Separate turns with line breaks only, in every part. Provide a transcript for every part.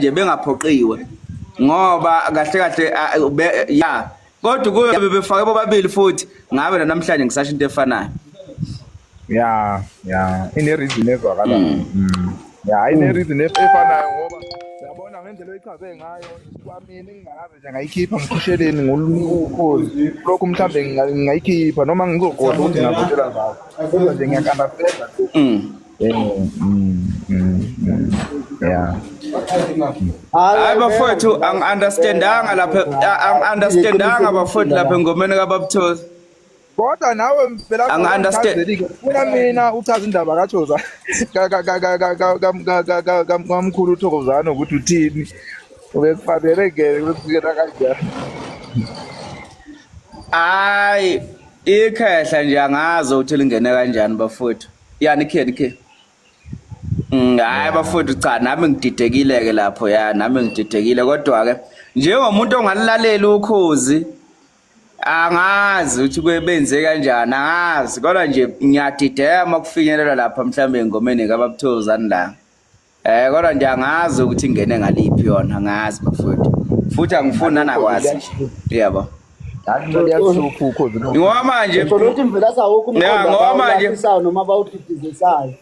nje bengaphoqiwe ngoba kahle kahle ya kodwa kube bebefake bobabili futhi ngabe namhlanje ngisasho into efanayo.
Ya, ine reason ezwakalayo. Ya, ine reason efanayo ngoba uyabona ngendlela oyichaze ngayo kwamina ngingakaze nje ngayikhipha ngikhusheleni ngolunye ukhozi lokhu mhlambe ngingayikhipha noma ngizogodla ukuthi ngingavotela ngayo kodwa nje ngiyaku-understanda. Ya.
Hayi bafowethu, angi-understandanga lapha, angi-understandanga bafowethu lapha engomeni kaBabuthozi.
Kodwa nawe phela
Angi-understand.
Funa mina uchaza indaba kaJoza kamkhulu uThokozane ukuthi uthini. Uke kufanele ngene kufikela kanjani.
Hayi, ikhehla nje angazi ukuthi lingene kanjani bafowethu. Yani khe khe. Hayi bafowethu, cha, nami ngididekile ke lapho, ya, nami ngididekile kodwa ke njengomuntu ongalilaleli ukhozi angazi ukuthi kwebenze kanjani, angazi kodwa nje ngiyadideka uma kufinyelela lapha mhlambe engomeni kaBab'Thokozani la. Kodwa nje angazi ukuthi ingene ngaliphi yona, angazi bafowethu. Futhi angifuni nanakwazi nje. Yebo.
Hayi, ukhozi.
Ngoba manje
Ukuthi Mvelase awukho
Ya,
umqondo
ngoba manje-
abawulafisayo noma abawudidizisayo.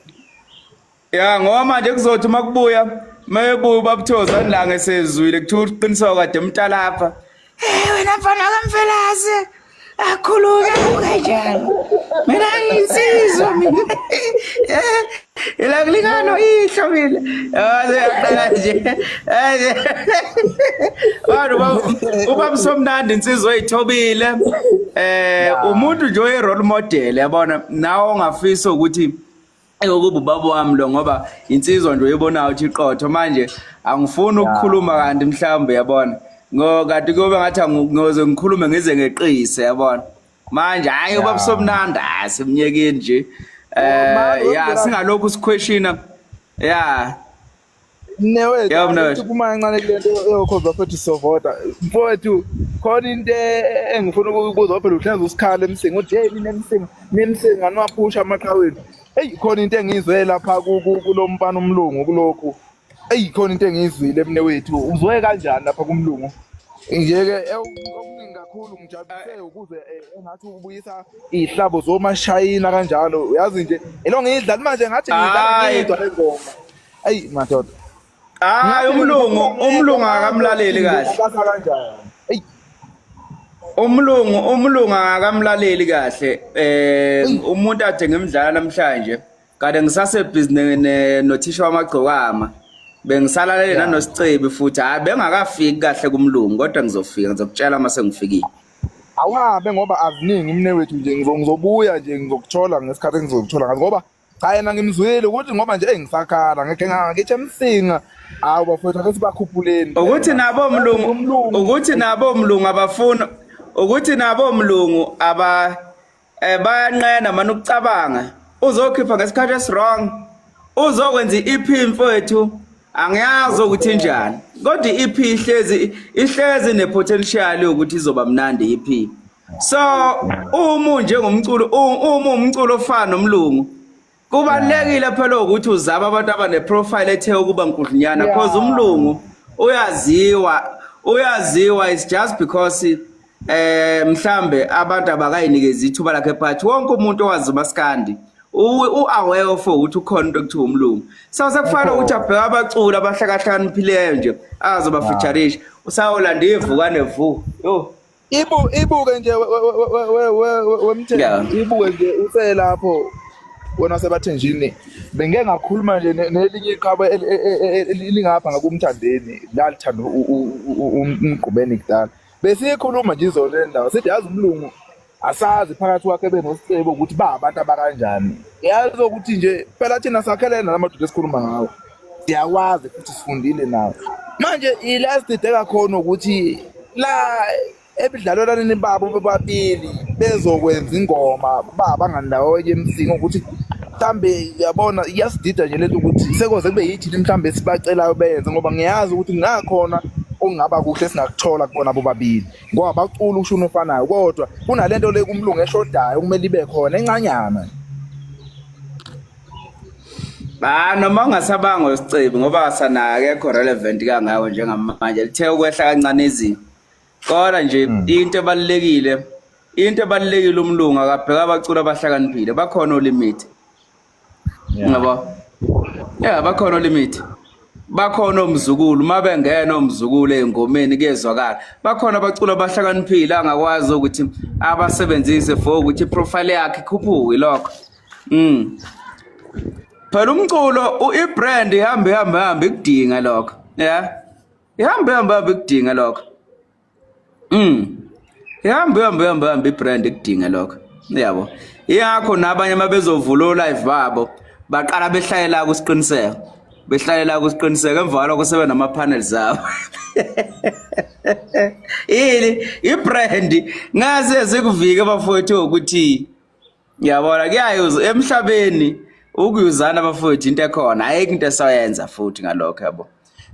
Ya, ngoba manje kuzothi uma kubuya mayebuya uBab'Thokozani la ngesezwile kuthiwa uqiniswa kade emntalapha. Hey wena mfana kaMvelase, akhuluke kanjani? Mina ngiyinsizwa mina. Ila kulingano ihlo mina. Yazi yaqala nje. Bantu ubaba somnandi insizwa eyithobile. Umuntu nje oyi role model yabona nawe ongafisa ukuthi ukuba ubaba wami lo ngoba insizwa nje oyibonayo ukuthi iqotho. Manje angifuni ukukhuluma kanti mhlawumbe yabona ngo kanti kuyobe ngathi ngiyoze ngikhulume ngize ngeqise yabona. Manje hayi ubaba somnandi asimnyekeni nje. Ya, singalokhu siquestiona ya.
Mnewethu,
Yebo, mnewethu.
Uma kancane kule nto yokhozi bafethu sovota. Mfowethu, khona into engifuna ukuyibuza phela uhlezi usikhala eMsinga uthi hey nina eMsinga, niMsinga niwaphusha amaqhaweni. Eyi khona into engiyizwe lapha kulo mfana umlungu kulokhu. Eyi khona into engiyizwile mnewethu. Uzwe kanjani lapha kumlungu? Nje-ke okuningi kakhulu ngijabulise ukuze engathi ubuyisa iy'hlabo zomashayina kanjalo. Uyazi nje, elo ngiyidlala manje ngathi ngiyidlala
Hhayi.
ngedwa le ngoma. Eyi madoda.
Hayi umlungu akamlaleli kahle.
Ngikasa kanjani? Eyi
Umlungu akamlaleli kahle. Umuntu ade ngimdlala namhlanje. Kade ngisase busy nothisha wamagcokama. Bengisalalele nanoSicebi futhi hayi bengakafiki kahle kumlungu kodwa ngizofika ngizokutshela uma sengifikile.
Awuhambe ngoba aziningi mnewethu nje ngizobuya nje ngizokuthola ngesikhathi engizokuthola ngaso ngoba cha yena ngimzwile ukuthi ngoba nje engisakhala ngeke ngithi eMsinga hawu bafowethu ake sibakhuphuleni.
Ukuthi nabo mlungu
Umlungu.
Ukuthi nabo mlungu abafuna ukuthi nabo mlungu aba bayanqena manje ukucabanga uzokhipha ngesikhathi esiwrong uzokwenza i-EP mfowethu angiyazi ukuthi injani kodwa i-EP ihlezi nepotential yokuthi izoba mnandi i-EP. So uma njengomculo uma umculo ofana nomlungu kubalekile phela ukuthi uzama abantu abane profile ethe ukuba nkudlunyana because umlungu uyaziwa it's just because mhlambe abantu abakayinikezi ithuba lakhe but wonke umuntu owazi umaskandi u-aware of ukuthi ukhona into ekuthiwa umlungu. So sekufanele ukuthi abheke abaculi abahlakahlakaniphileyo nje azoba featurisha usawolanda ivuka nevu yo.
Ibuke nje wemthetho ibuke nje uselapho wena sebathenjini bengeke ngakhuluma nje nelinye iqhawe elingapha ngakumthandeni lalithanda umgqumeni kudala besikhuluma nje izolo le ndawo sithi yazi umlungu asazi phakathi kwakhe benoSicebo ukuthi ba abantu abakanjani yazi ukuthi nje phela thina sakhelene nalamadoda esikhuluma ngawo siyakwazi futhi sifundile nawo manje ila sidideka khona ukuthi la ebudlalelwaneni babo bobabili bezokwenza ingoma baba ngandawonye eMsinga ukuthi mhlambe yabona iyasidida nje lento ukuthi sekoze kube yithi mhlambe sibacelayo benze ngoba ngiyazi ukuthi ngakhona okungaba kuhle esingakuthola kubona bobabili ngoba bacula ushuni ofanayo kodwa kunalento le kumlungu eshodayo okumele ibe khona encanyana.
Ba noma ungasabanga usicebi ngoba asana akekho relevant kangako njengamanje lithe ukwehla kancane izinga. Kodwa nje into ebalekile into ebalekile umlungu akabheka abaculi abahlakaniphile bakhona olimit. Ngabo. Yeah bakhona olimit. Bakhona omzukulu mabengena omzukulu ezingomeni kuyezwakala. Bakhona abaculi abahlakaniphile angakwazi ukuthi abasebenzise for ukuthi iprofile yakhe ikhuphuke lokho. Phela umculo i-brand ihambe ihambe ihambe ikudinga lokho. Yeah. Ihambe ihambe ihambe ikudinga lokho. Ihambe ihambe ihambe ihambe i-brand ikudinga lokho. Yabo. Ingakho nabanye mabezovula live babo baqala behlalela kusiqiniseko. Behlalela kusiqiniseko emva kwalokho sebe nama panels abo. Yini i-brand ngase sikuvike bafowethu ukuthi Ngiyabona kuyayuza emhlabeni ukuyuzana bafowethu into ekhona ayikho into esoyenza futhi ngalokho yabo.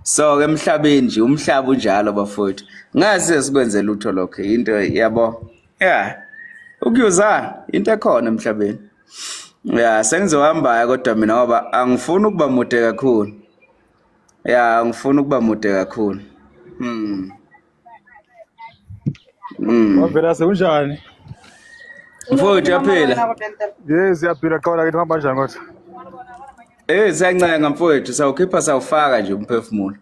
So ke emhlabeni nje umhlaba unjalo bafowethu. Ngase sikwenze lutho lokho into yabo. Yeah. Ukuyuzana into ekhona emhlabeni. Yeah, sengizohamba kodwa mina ngoba angifuni ukuba mude kakhulu. Yeah, angifuni ukuba mude kakhulu.
Wavela sekunjani?
Mfowethu uyaphila?
Yes, siyaphila qala kithi hamba kanjani kodwa?
Eh siyancenga mfowethu sawukhipha sawufaka nje umphefumulo.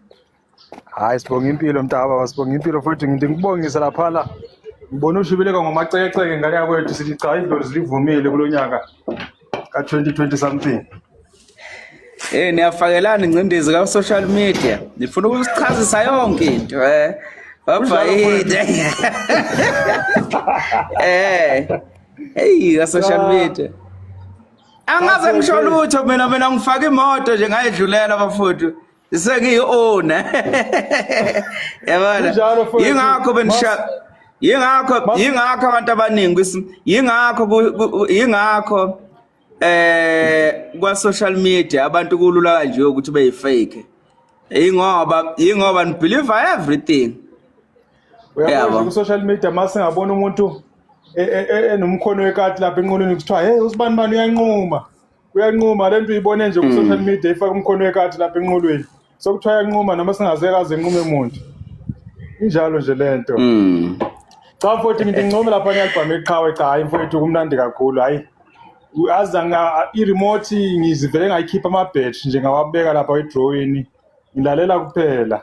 Hayi sibonga impilo mntaka sibonga impilo futhi ngithi ngikubongise laphana. Ngibona ushibileka ngomacekeceke ngane yakwethu sithi cha idlozi livumile kulonyaka ka 2020 something.
Eh niyafakelana ingcindezi ka social media. Nifuna ukusichazisa yonke into eh. Baba yini? Eh. Hey ka social media. Angaze ngisho lutho mina mina ngifaka imoto nje ngayidlulela bafowethu. Sengiyi-owner. Yabona? Yingakho benisha yingakho yingakho abantu abaningi yingakho yingakho kwa social media abantu kulula kanje ukuthi beyifake ingoba yingoba ni believe everything.
Uyabona ku social media mase ngabona umuntu enomkhono wekati lapha enqolweni kuthiwa hey usibani bani uyanquma uyanquma lento uyibone nje ku social media ifaka umkhono wekati lapha enqolweni sokuthiwa uyanquma noma singaze kaze enqume umuntu injalo nje lento. Cha mfowethu ngithi ngincome lapha ne-album eqhawe cha hayi mfowethu kumnandi kakhulu hayi aza i-remote ngizivele ngayikhipha ama-battery nje ngawabeka lapha edrawini ngilalela kuphela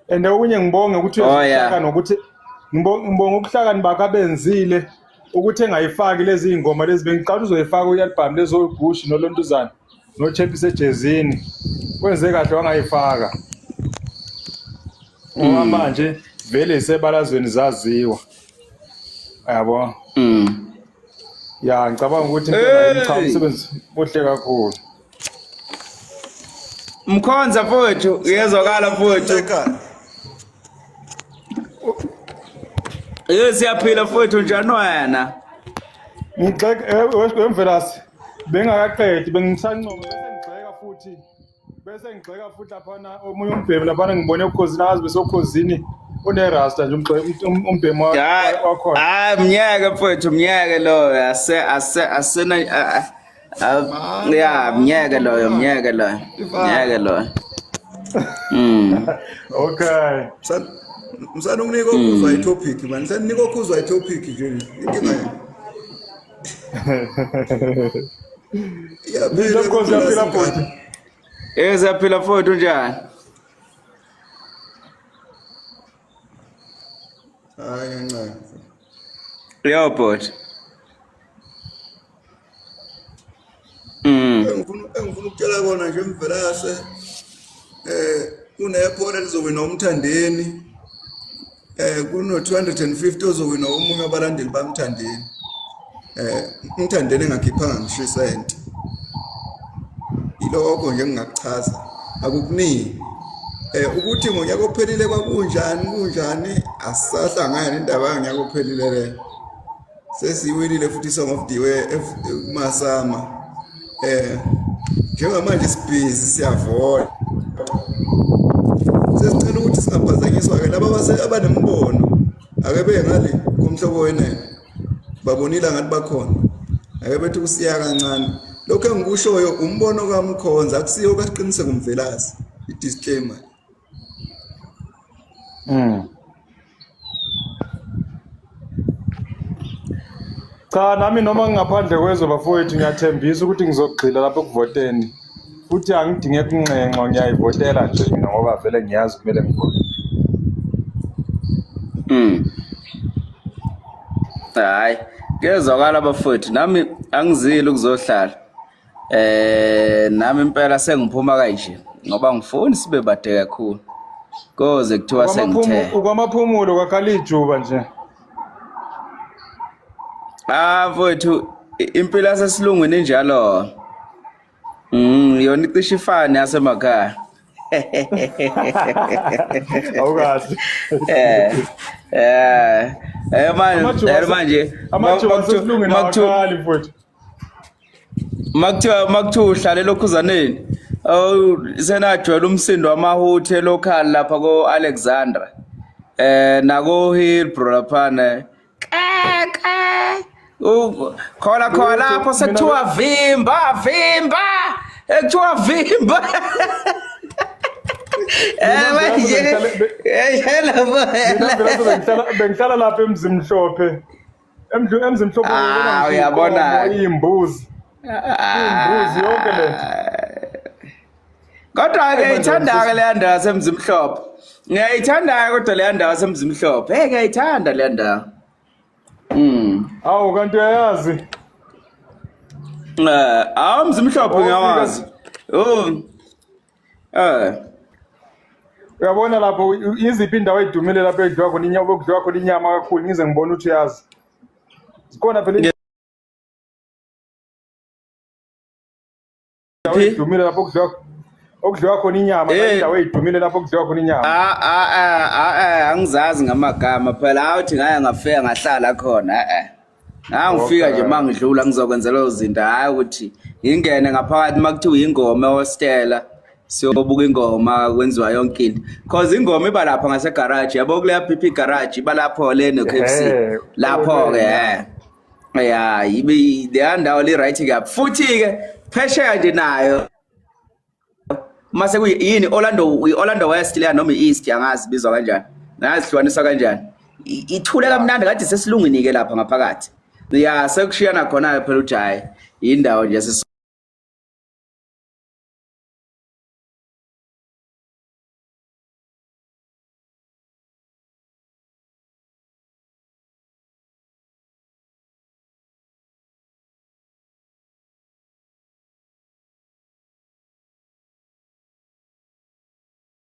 and okunye ngibonge ukuthi uyahlaka nokuthi ngibonge ubuhlakani bakhe abenzile ukuthi engayifaki lezi iy'ngoma lezi bengiqala uzoyifaka kwi-album lezi ogushi nolontuzana nochephise ejezini wenze kahle wangayifaka ngoba manje vele isebalazweni zaziwa yabo. Ya ngicabanga ukuthi impela umsebenzi muhle kakhulu.
Mkhonza mfowethu uyezwakala mfowethu. Eh siyaphila mfowethu njani wena?
Ngigxeka wemvelasi bengakaqedi bengisancoma bese ngigxeka futhi bese ngigxeka futhi laphana omunye umbhemi laphana ngibone ukhozini azi bese ukhozini unerasta nje umbhemi wakhona.
Hayi mnyeke mfowethu mnyeke loyo ase ase asena ya mnyeke loyo mnyeke loyo mnyeke loyo.
Okay.
Msana ukunika okuzwa itopic man. Msana okuzwa itopic nje. Inkinga.
Iyaphila iyaphila futhi.
Eh siyaphila futhi unjani?
Hayi kancane.
Yo bot.
Engifuna ukutshela kona nje Mvelase kunephola elizowina uMthandeni kuno 250 ozowina omunye wabalandeli baMthandeni. Umthandeni engakhiphanga ngisho isenti. Ilokho nje engingakuchaza akukuningi. Ukuthi ngonyaka ophelile kwakunjani kunjani asisahlangani indaba yangonyaka ophelile le. Sesiwinile futhi Song of the Year kumasama. Njengamanje sibhizi siyavota. Sesicela ukuthi singaphazanyiswa ke laba abanembono ake beye ngale komhlobo wenene. Babonile ngathi bakhona. Ake bethi kusiya kancane. Lokho engikushoyo umbono kaMkhonza akusiyo kaSiqiniseko Mvelase. I-disclaimer.
Cha nami noma ngingaphandle kwezwe bafowethu ngiyathembisa ukuthi ngizogxila lapho ekuvoteni. Futhi angidinge kunxenxwa ngiyayivotela nje mina ngoba vele ngiyazi kumele ngivote.
Hayi, kuyezwakala bafowethu nami angizile ukuzohlala. Nami impela sengiphuma kanje ngoba ngifuni sibe bade kakhulu. Koze kuthiwa sengithe.
Ukwamaphumulo kwakhala ijuba nje.
Ah mfowethu impilo yasesilungwini injalo. Yona icishe ifane yasemakhaya.
Awukahle.
Eh. Eh manje, manje
amajuba asesilungwini awakali mfowethu.
Makuthiwa uhlale lokhuzaneni. Awu senajwayela umsindo wamahuthe local lapha ko Alexandra. Nako Hillbrow laphana. Keke. Khona khona lapho sekuthiwa vimba vimba. Ekuthiwa vimba. Manje
Mina bengihlala lapha eMzimhlophe. Emzimhlophe
Ah, uyabona.
Imbuzi. Imbuzi yonke lento.
Kodwa ke ithanda ke leya ndawo yaseMzimhlophe. Ngiyayithanda ke kodwa leya ndawo yaseMzimhlophe. Hey ngiyayithanda leya ndawo.
Awu kanti uyayazi.
Awu Mzimhlophe ngiyawazi. Oh.
Uyabona lapho iziphi indawo edumile lapho edliwa khona inyama, okudliwa khona inyama kakhulu ngize ngibone ukuthi uyazi. Zikhona phela indawo edumile lapho okudliwa khona inyama, indawo edumile lapho okudliwa khona inyama.
Angizazi ngamagama phela awuthi ngaya ngafika ngahlala khona eh. Ngangifika nje mangidlula ngizokwenza lezo zinto hayi ukuthi ngingene ngaphakathi makuthiwa ingoma ehostela siyobuka ingoma kwenziwa yonke into cause ingoma iba lapha ngase garage yabo kuleya BP garage iba lapho le no KFC lapho ke ya ibe leya ndawo li right kabi futhi ke phesheya nje nayo mase kuyini Orlando Orlando West leya noma iEast angazi bizwa kanjani ngazi hlukanisa kanjani ithule kamnandi kade sesilungini ke lapha ngaphakathi ya sekushiyana khona phela ujayi indawo nje.